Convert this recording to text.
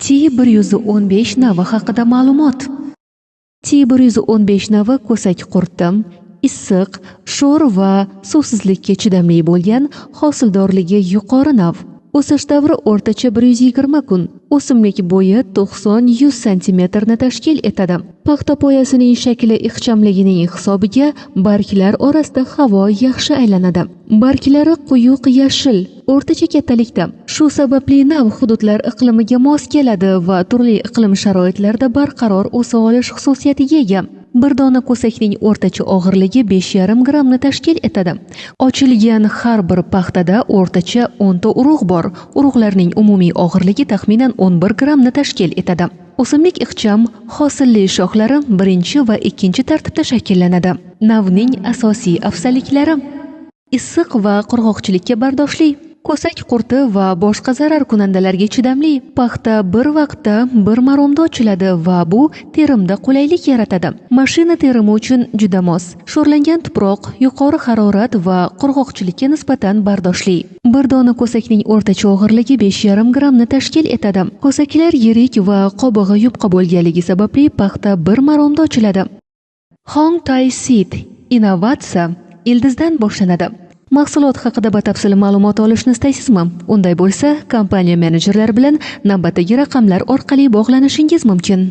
T115 navi haqida ma'lumot. T115 navi ko'sak qurti, issiq, sho'r va suvsizlikka chidamli bo'lgan, hosildorligi yuqori nav. O'sish davri o'rtacha 120 kun. O'simlik bo'yi 90-100 santimetrni tashkil etadi. Paxta poyasining shakli ixchamligining hisobiga barglar orasida havo yaxshi aylanadi. Barglari quyuq yashil, o'rtacha kattalikda. Shu sababli nav hududlar iqlimiga mos keladi va turli iqlim sharoitlarida barqaror o'sa olish xususiyatiga ega. Bir dona ko'sakning o'rtacha og'irligi 5,5 grammni tashkil etadi. Ochilgan har bir paxtada o'rtacha 10 ta urug' bor. Urug'larning umumiy og'irligi taxminan 11 grammni tashkil etadi. O'simlik ixcham, hosilli shoxlari birinchi va ikkinchi tartibda shakllanadi. Navning asosiy afzalliklari: issiq va qurg'oqchilikka bardoshli, ko'sak qurti va boshqa zararkunandalarga chidamli. Paxta bir vaqtda bir maromda ochiladi va bu terimda qulaylik yaratadi. Mashina terimi uchun juda mos. Sho'rlangan tuproq, yuqori harorat va qurg'oqchilikka nisbatan bardoshli. Bir dona ko'sakning o'rtacha og'irligi 5,5 grammni tashkil etadi. Ko'saklar yirik va qobig'i yupqa bo'lganligi sababli paxta bir maromda ochiladi. Hong Tai Seed innovatsiya ildizdan boshlanadi. Mahsulot haqida batafsil ma'lumot olishni istaysizmi? Unday bo'lsa, kompaniya menejerlari bilan navbatdagi raqamlar orqali bog'lanishingiz mumkin.